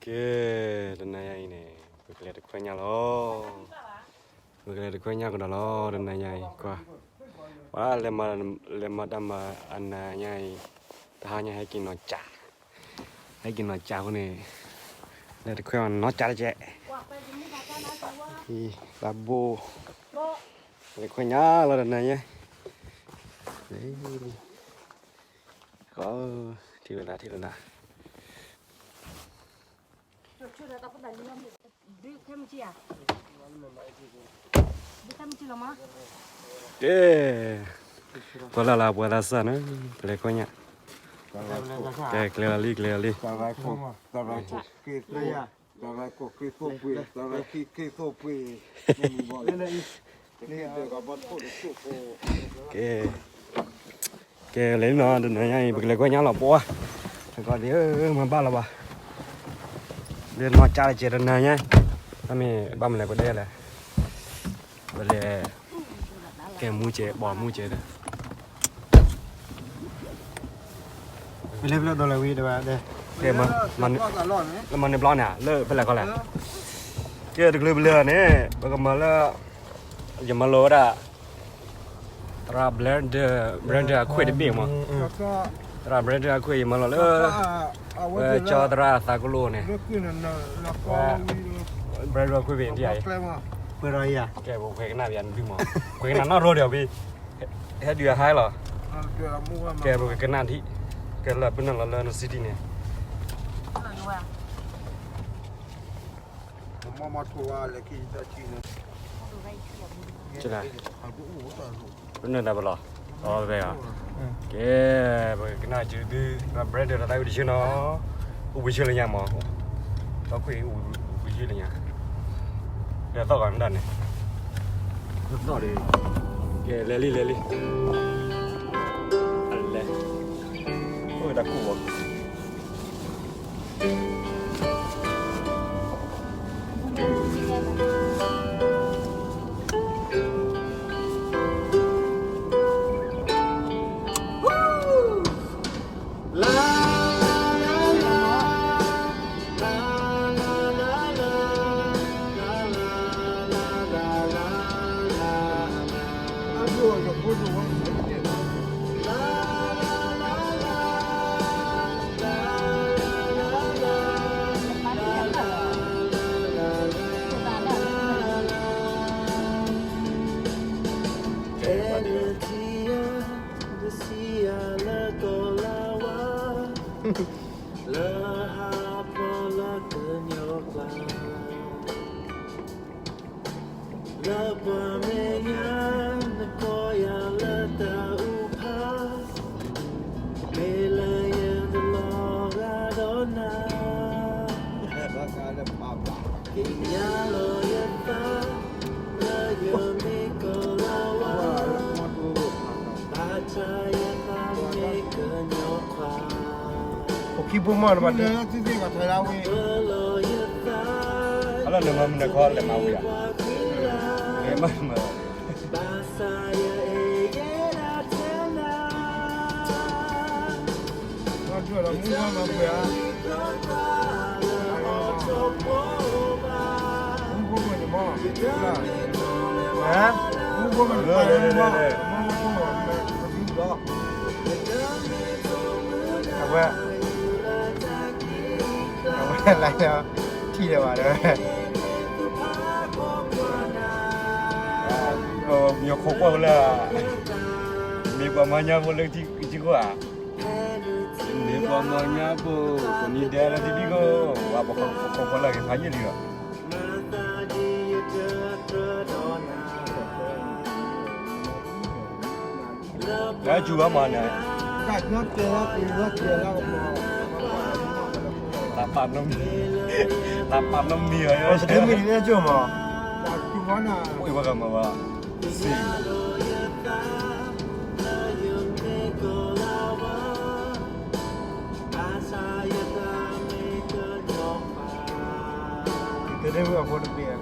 ကဲ, တနၤညါအံၤန့ၣ် ပကလဲၤတခွဲညၣ်လီၤ. ပကလဲၤတခွဲညၣ်ကဒီးလီၤ တနၤညါအံၤ ကွၢ်, ပှၤလဲၤမၤ, လဲၤမၤတၢ်မၤအနၤညါအံၤ, တဟါညါဟဲက့ၤနီၢ်ကၠး, ဟဲက့ၤနီၢ်ကၠးအဃိန့ၣ်, လဲၤတခွဲအီၤနီၢ်ကၠးတကဲး, သးဘိ, လဲၤတခွဲညၣ်လီၤတနၤညါ, ထံၣ်ဝဲဒၣ် ထံၣ်ဝဲဒၣ် ကဲ, ပှၤလၢ်လၢ်ပှၤသးစၢ်န့ၣ် ပလဲၤခွဲညၣ်, ကဲ, ကျဲၤလီၤလံ ကျဲၤလီၤလံ, ကဲ, ကဲ, လဲၤလံနီၤ တနၤညါအံၤ ပကလဲၤခွဲညၣ်လီၤပှၤ, ကီးဒ်ဧၢ မၤဘၣ်လီၤဘၣ်, လၢနီၢ်ကၠးတကဲးတနၤညါ, တၢ်မ့ၢ်ဘၣ်မနုၤလဲၣ် ပဒဲလဲၣ်, ပလဲၤ, ကဲမူကဲး ပိာ်မူကဲးဒီး, ပလဲၤဖဲလဲၣ်ဒီးလဲၤဝံၤဒီး, ကဲ, လၢမၤန့ၢ်ဘျီန့ၣ် လၢဖဲလဲၣ်ခီလဲၣ်, ကဲတချုးပလဲၤန့ၣ် ပကမၤလၢ ယမၤလိာ်ဝဲဒၣ် သရၣ် Brandon, Brandon အခွဲးတဘ့ၣ်မး, သရၣ် Brandon အခွဲး ယမၤလိာ်လၢ ဝဲကၠီသရၣ်သးကလိန့ၣ်, Brandon အခွဲးဘ့ၣ်ဒ်အံၤ, ကဲ ပခွဲးကနၣ်ဘၣ်နဒုမး, ခွဲးကနၣ်နီၢ်ရိဒီးဝံၤ, ဟဲဒုးအဟါလီၤ, ကဲ ပကကနၣ်ဒံး, ကဲလၢပနၢ်လီၤလၢန city န့ၣ် ပနၢ်တၢ်ပလီၢ်, အဝဲ, ကဲ, ပကကနၣ်စုသု, Brandon တၢ်သးဝံၣ်တဆၢနီၤ, အိၣ်ဘှံးဆၢလၢညါမး, သီခွံၣ်အိၣ်ဘှံးဆၢလၢညါ, ဒီးသီၣ်ဂီၤနဒၣ်န့ၣ်, ကဲ လဲၤလံ လဲၤလံ, လဲၤ, အိၣ်တၢ်ကူၣ်ဘၣ် လၢဟးဖျိးလၢကညီကျါ, လၢပှၤမဲာ်ညါနကိးယၤလၢတၢ်အုၣ်ဖး, မ့ၢ်လၢယတလီၤဂာ်ဒီးနၤ, ကညးလီၤယသး လၢယမ့ၢ်ကလၤဝါ, ဘၣ်ဆၣ်ယသးမ့ၢ်ကညီခွါ, အိၣ်ခံဘိမီၢ်နဘၣ်, အလီၢ်နမၤမနုၤခီလဲၤမၤဝံၤဧါ, မ့ၢ်မၤမၤ ဘၣ်ဆၣ်ယအဲၣ်ယဲဒၣ်ထဲနၤ, မုၢ်ဘိမ့ၢ်ပှဲၤဧါ, မုၢ်ဘိမ့ၢ်န့ၣ်မီၢ်, မုၢ်ဘိမ့ၢ်န့ၣ်ပှဲၤဧါ, မုၢ်ဘိမ့ၢ်န့ၣ်ပှဲၤဧါ, အဝဲ အဝဲလၢယထံၣ်ဒီးဘၣ်ဒီး, ညီခိးကွၢ်ဝဲလၢ, မ့ၢ်ပှၤမၤညါဖိလၢထံကံၢ်ကံၢ်ခိၣ်ဧါ, မ့ၢ်ပှၤမၤညါဖိ, ပနံၤဒဲလၢထံဒံခိၣ်, ပှၤပခိးခိးလၢကဖးယံာ်လံလီၤ. လၢစူၤဘၣ်မးန့ၣ်, တၢ်ပာ်နီတမံၤ, တၢ်ပာ်နီတမံၤ, အိၣ်ဝဲကမၤဘၣ်, စံး တဲဝဲအဖိတဘ့ၣ်,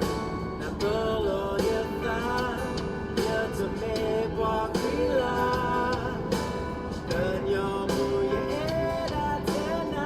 ကညီမုၢ်ယအဲၣ်ဒၣ်ထဲနၤ,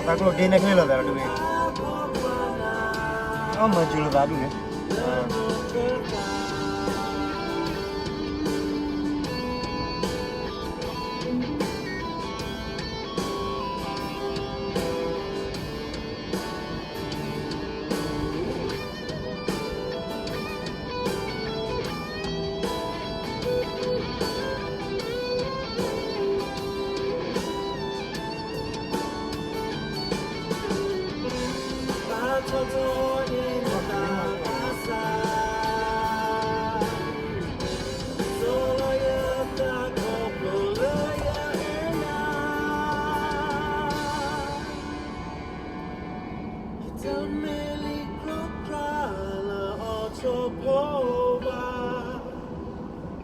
တၢ်ကျိၣ်က့ၤနဲၣ်ချ့လိာ်သးဒ်န့ၣ်, အမၤစၢၤလိာ်သးဒ်န့ၣ်.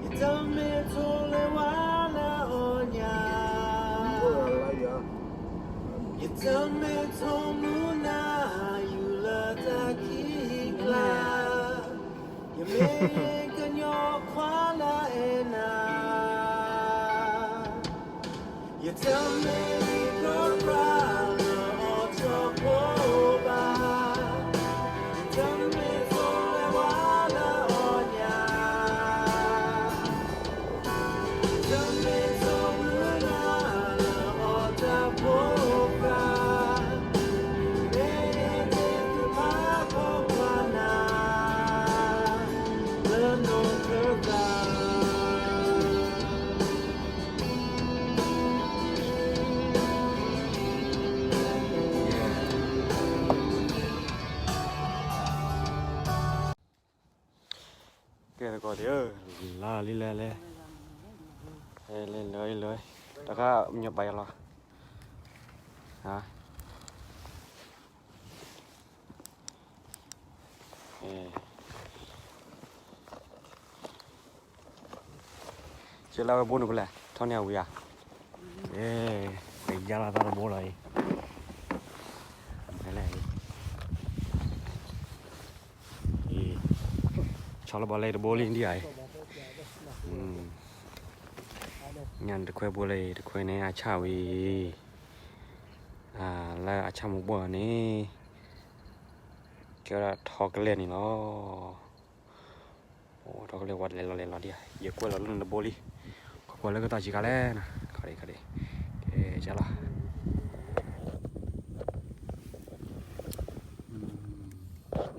ယတမ့ၢ်ထိၣ်လၢဝါလၢအီၣ်ညၣ်, ယတမ့ၢ်ထိၣ်မူနၢ်ယူၢ်လၢတၢ်ခံးကျါ, ယမ့ၢ်ကညီခွါလၢအဲၣ်နၤ, ယတမ့ၢ်လံၤကျိပြၢ်လၢအီၣ်ထီၣ်ဖိဘၣ်, ယတမ့ၢ်ထိၣ်လၢဝါလၢအီၣ်ညၣ်, ယတမ့ၢ်ထိၣ်မူနၢ်လၢအီၣ်တၢ်ဖိပြၢ်, မ့ၢ်ယတ့ၢ်သ့ၣ်ဖးဖိခွါနၤ လၢနိၣ်ဖၢသး ကဲသကိးသ့ၣ်ဧၢ, လါလံလဲၣ်လဲၣ်, လဲၣ်လဲၣ်လဲၣ်, တခါမညီပာ်ယၤလီၤ, ကဲလၢဝဲဘိန့ၣ်ဖဲလဲၣ် ထီၣ်န့ၢ်အဝံၤဧါ, ပယါလီၤသးတဘိလီၤအံၤ, ဆီလီၤဘၣ်လၢတဘိလံဒ်အံၤ, ညါတခွဲဘိလၢတခွဲန့ၣ်အဆၣ်ဝံၤ, လၢအဆၣ်မူဘိန့ၣ်, ကဲဝဲဒၣ်ထီကလဲၢ်န့ၣ်လီၤ. အိၣ် ထီကလဲၢ်ဝဲလဲၤလီၤလဲၤလီၤဒ်ဧါ, ယကွဲးလီၤလၢနတဘိလံ, ခီကွဲးလၢကသးဆံးခါလဲၣ်, ခီဒံးခီဒံး, ကဲလီၤ,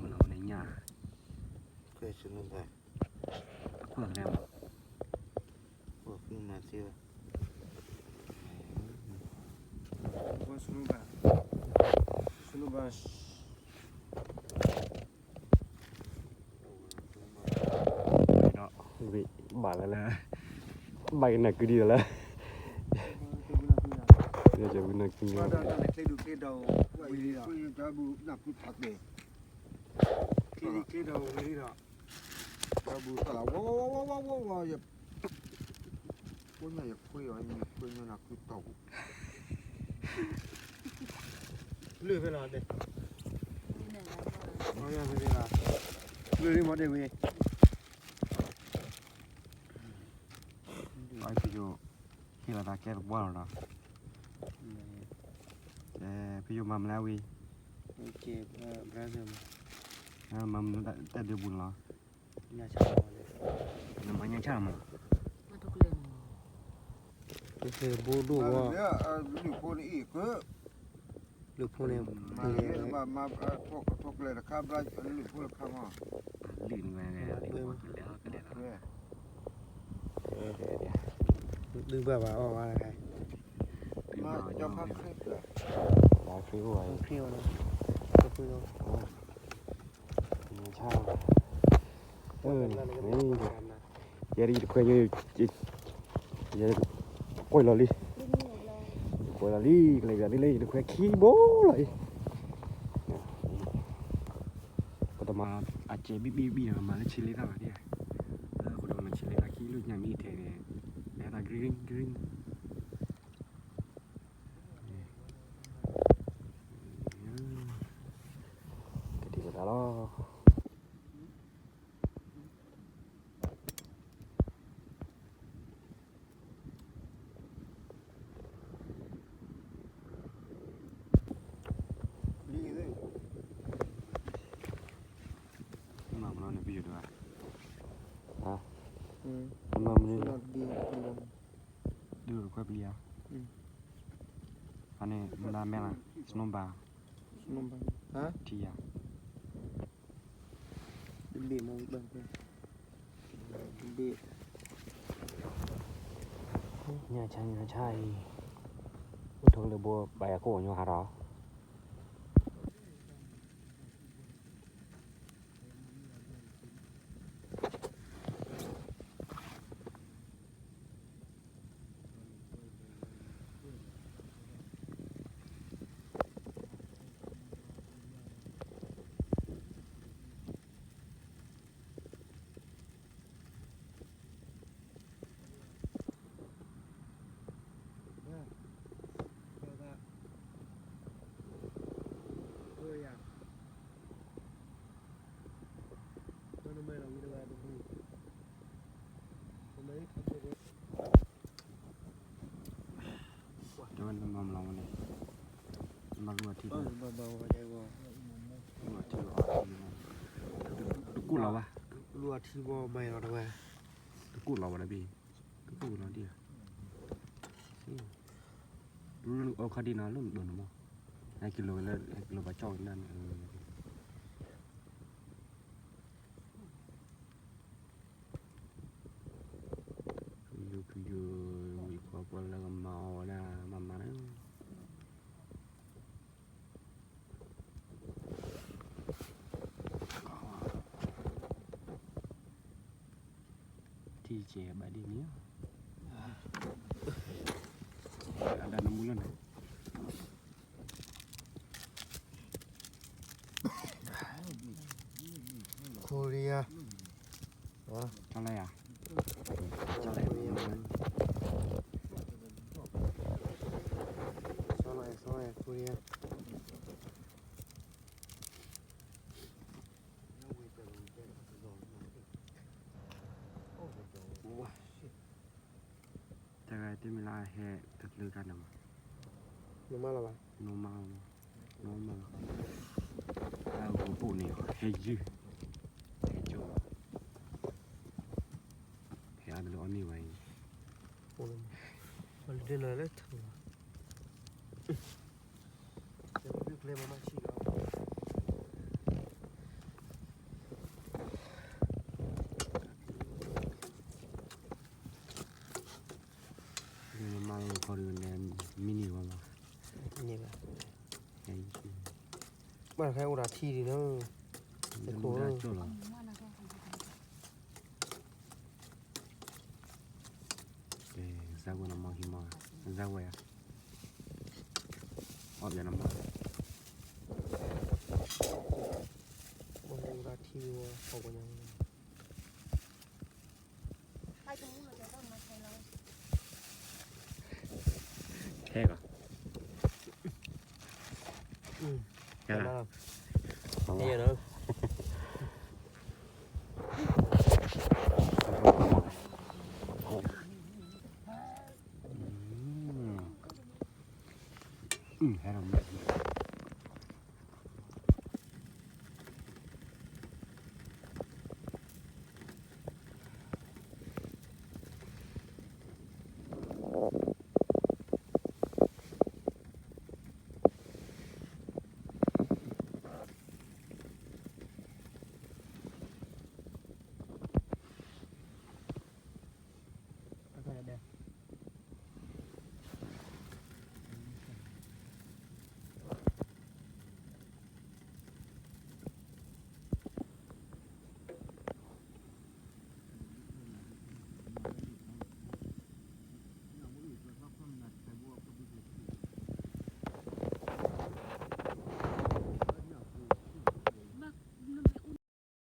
မနုၤညါ, အကွဲးန့ၣ်, ကွဲးစနူဘၣ်, စနူဘၣ်, ဒီးဝံၤဘၣ်လၢလၢ, ဘၣ်ကနၢ်ကုဒ်သိးလၢ, ကနၢ်ကု, ကျ့ဒံးကျ့ဒီးဝံၤလံဒီး, ကျ့ဒံးကျ့ဒီးဝံၤလံဒီး, ဒီးဘူးတၢ်လီၤ, ဝဝဝဝဝဝ, ဖိညါယခွ့အီၤ, ယခွ့ညါနၤကုတီၢ်ပူၤ, လၢဖဲလီၤ, လၢလံမီၤဒ့ၣ်ဝံၤ, ဖဲယိၤ, ဟ့ၣ်လီၤသးကဲတပှၢ်လီၤနီၤ, ဖဲယိၤမၤမလဲၣ်ဝံၤ, မၤမနုၤတၢ်ဒုးပူၤန့ၣ်လီၤ, နမၤညါဆၣ်မး, ဘိဒိၣ်ဝဲ, လၢဖိန့ၣ်, ဒုးဘၣ်ဘၣ်အီၣ်ဘၣ်, ယဲဒၣ်ယတခွဲညိ, ယကွဲးလီၤလံ, ကွဲးလီၤလံ ကလဲၤဘၣ်ဒ်လၢယတခွဲ ခံဘိလီၤအံၤ, ပတမၤအစဲးဘံၣ်ဘံၣ်ဘံၣ်နီၤ, မၤလၢဆံလ့တၢ်ဘၣ်ဒ်, လၢအဃိဒီးမၤဆံလ့တၢ်ခံလၢညါမ့ၢ်ထဲန့ၣ်, လဲၤသး green green ကဒံကဒါလီၤ. ကဲ မနုၤမနုၤလီၤ, ဒုးတခွဲပလံၤဧါ, အန့ၣ်မနုၤမဲလီၤ, စနိဘၣ်, ထံဧါ, တဘ့ၣ်မ့ၢ်ဘၣ်, တဘ့ၣ်, ညါဆါညါဆါအံၤ, အိၣ်ထီၣ်ကလၢဘိဘၣ်ယၤခိၣ်ညီဟးထီၣ် တဲဝဲနမၤမလီၤဝဲန့ၣ်, နမၤလူၤအထံ, လူၤအထံ, တကူၣ်လီၤဘၣ်, လူၤအထံဘီမၤလီၤတဝဲ, တကူၣ်လီၤဘၣ်တဘ့ၣ်, တကူၣ်လီၤဒံၣ်ဧါ, လူၤအခီၣ်ဒံးနီၤ လၢနဒိးန့ၣ်မး, ဟဲက့ၤလိာ်ဝဲလၢ ဟဲက့ၤလိာ်ဘၣ်ကၠီၣ်ဝဲဒၣ်န့ၣ် ဖုယိၤဖုယိၤ, ဝံၤခီပီလၢကမၤအီၣ်ဝဲဒၣ်မၤမၤန့ၣ်, ထံၣ်ကဲဘၣ်ဒ်န့ၣ်, အဒၣ်နမူလၢန့ၣ် ခိရံယါ, ကၠီလၢယါ, ကၠီလၢယါ, ကၠီလၢယါ ခိရံယါ. တၢ်ဂၤတမံၤလၢဟဲတချုးတၢ်န့ၣ်မး, နမါလီၤဘၣ်, နမါလီၤ, နမါလီၤ, တၢ်ဂီၤပိာ်န့ၣ် ဟဲယုၢ်, ဟဲကၠိ, ဟဲအါတလၢအီၣ်န့ၢ်ဝဲအံၤ, ပှၤလၢဒ်နၤလၢထူလီၤ. မၤလီၤခီဒ်န့ၣ် မံန့ၢ်ဝဲမး, န့ၢ်ဘၣ်, ဘၣ်တခါအိၣ်ဒီးထံဒ်န့ၣ်, တခိၣ်လီၤ. ကဲ, စၢ်ဝဲနမၤဟံးမၤ, စၢ်ဝဲယါ, အီၣ်ဘၣ်နမၤ, အိၣ်ဒီးထံဝဲ ဟီၣ်ကဝီၤညါ, ထဲကီး, ထဲလီၤ, ထဲလီၤ.